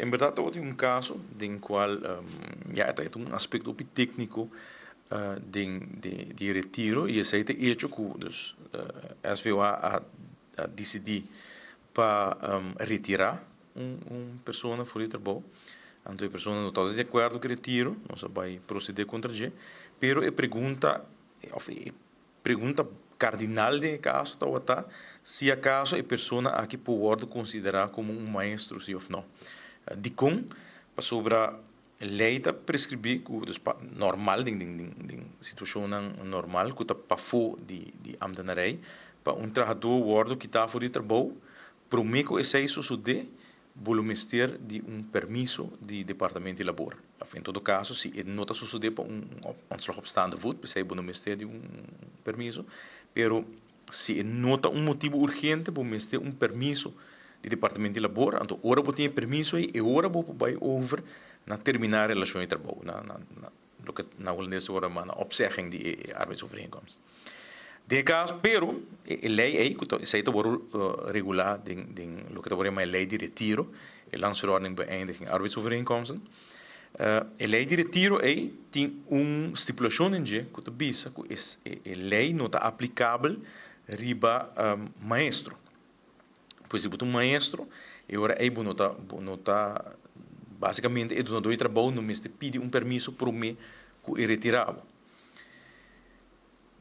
en berdad tabatin un caso den cual ya e ta un aspecto hopi tecnico den di retiro y esey ta hecho cu dus SVOA a dicidi pa retira un persona for di trabou. Anto e persona no tabata di acuerdo cu e retiro, nos a bay procede contra dje, pero e pregunta of e pregunta cardinal den e caso tabata si acaso e persona aki por wordo considera como un maestro si of no. Dicon? Pasobra ley ta prescribi cu, dus pa normal den den situacionnan normal cu ta pafo di ambtenarij, pa un trahador wordo kita for di trabou, prome cu esey sosode bo lo mester di un permiso di Departamento di Labor. Of en todo caso, si e no ta sosode pa un ontslag op staande voet, p'esey bo no mester di un permiso. Pero si e no ta un motibo urgente, bo mester un permiso di Departamento di Labor. Anto ora bo tin e permiso ey, e ora bo por bay over na termina relacion di trabou, na na loke na Hulandes ta worde yama na opzegging di e arbeidsovereenkomst. Den e kaso, pero e lei ei ku ta esei ta wòrdu regulá den den loke ta wòrdu yamá e lei di retiro, e Landsverordening beëindiging arbeidsovereenkomsten. E lei di retiro ei tin un stipulashon den dje ku ta bisa ku e lei no ta aplikabel riba maestro. Pues si bo ta un maestro, e ora ei bo no ta bo no ta basikamente e dunadó di trabou no mester pidi un permiso promé ku e retirá bo.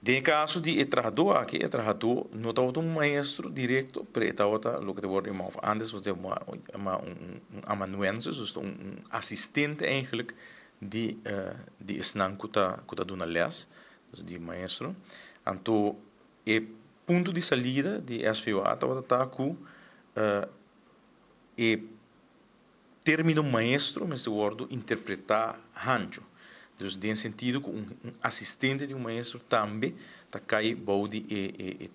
Den e kaso di e trahadó aki, e trahadó no tabata un maestro direkto, pero e tabata loke ta wòrdu yamá, òf ántes bo ta yama un amanuensis, dus un asistente eigenlik di di esnan ku ta ku ta duna lès, dus di maestro. Anto e punto di salida di SVOA tabata ta ku e Término maestro mester wòrdu interpretá hancho, dus den sentido ku un asistente di un maestro tambe ta kai bou di e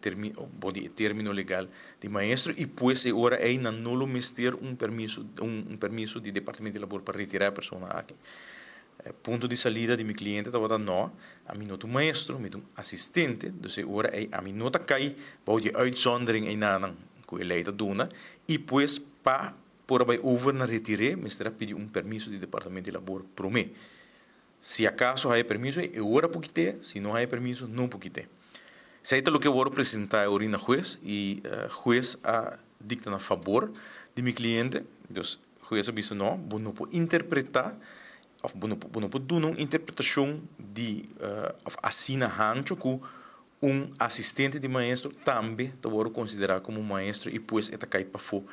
bou di e término legal di maestro i pues e ora ei nan no lo mester un permiso un permiso di Departamento di Labor pa retirá e persona aki. E punto di salida di mi kliente tabata no, ami no ta un maestro, mi ta un asistente, dus e ora ei ami no ta kai bou di e uitzondering einanan ku e lei ta duna i pues pa Por a bai over na retir'é, mester a pidi un permiso di Departamento di Labor promé. Si acaso haya permiso, e ora por kit'é, si no haya permiso, no por kit'é. Esei ta loke a wòrdu presentá e ora na hues i hues a dikta na fabor di mi kliente. Dus hues a bisa no, bo no por interpretá òf bo no por bo no por duna un interpretashon di òf asina hancho ku Un asistente di maestro tambe ta wòrdu konsiderá komo un maestro i pues e ta kai pafó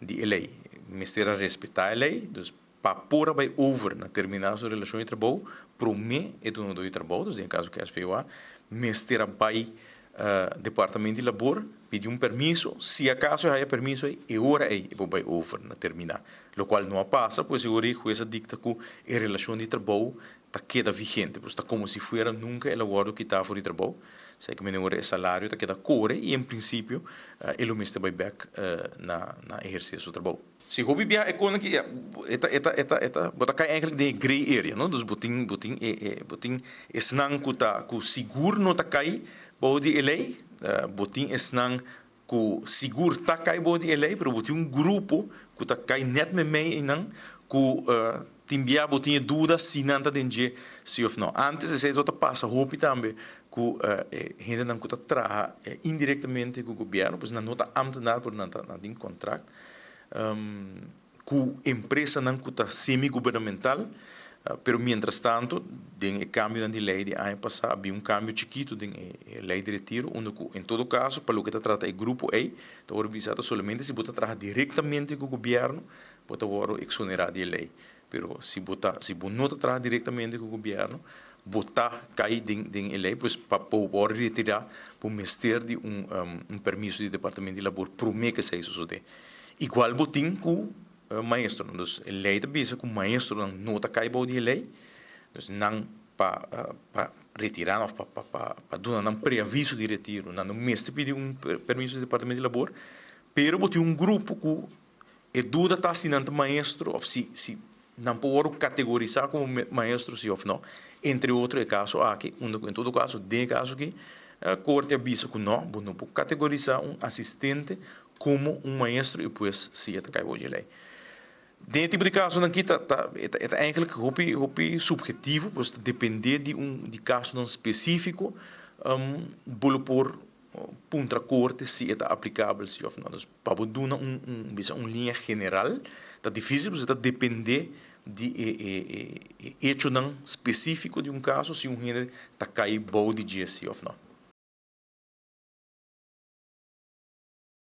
di e lei. Mester a respetá e lei, dus pa por a bai over na terminá su relashon di trabou, promé e dunadó di trabou, dus den e kaso ku SVOA, mester a bai Departamento di Labor pidi un permiso, si akaso e haya permiso ei, e ora ei e por bai over na terminá. Lokual no a pasa, pues e ora ei hues a dikta ku e relashon di trabou ta keda vigente, pues ta como si fuera nunca el a wordo kita for di trabou, sa ke mene ora e salario ta keda kore y en principio e lo mester bay bek na na eherce su trabou. Si hopi bia e kona ki e ta e ta e ta e ta bo ta kai eigenlijk den e grey area no, dus bo tin bo tin e e bo tin esnan ku ta ku sigur no ta kai bou di e ley, bo tin esnan ku sigur ta kai bou di e lei, pero bo tin un grupo ku ta kai nèt meimei einan ku tin bia bo tin e duda si nan ta den dje si òf nò. Ántes esei tabata pasa hopi tambe ku e hendenan ku ta traha indirektamente ku gobièrnu, pues nan no ta ámtenar pero nan ta nan tin kontrakt ku empresanan ku ta semi-gubernamental, pero mientras tanto den e kambionan di lei di aña pasá a bin un kambio chikitu den e lei di retiro unda ku en todo kaso pa loke ta trata e grupo ei ta wòrdu bisa ta solamente si bo ta traha direktamente ku gobièrnu bo ta wòrdu eksonerá di e lei, pero si bo ta si bo no ta traha direktamente ku gobièrnu bo ta kai den den e lei pues pa bo wòrdu retirá bo mester di un un permiso di departamento di labor promé ku esei sosodé. Igual bo tin ku maestronan. Dus e lei ta bisa ku maestronan no ta kai bou di e lei. Dus nan pa pa retirá òf pa pa pa duna nan preaviso di retiro nan no mester pidi un permiso di departamento di labor. Pero bo tin un grupo ku e duda ta si nan ta maestro òf si si nan por wòrdu kategorisá komo maestro si òf no. Entre otro e kaso aki unda ku en todo kaso den e kaso aki korte a bisa ku no bo no por kategorisá un asistente Como un maestro y pues si e ta cay bou dje ley. Den tipo di kaso nan aki ta eigenlijk hopi hopi subjetivo, pues depende di un di kaso nan spesífiko, bo lo por puntra korte si ta aplikabel si òf no. Dus pa duna un liña general, ta difísil, pasobra ta depende di e echo nan spesífiko di un kaso si un hende ta kai bou di dje si òf no.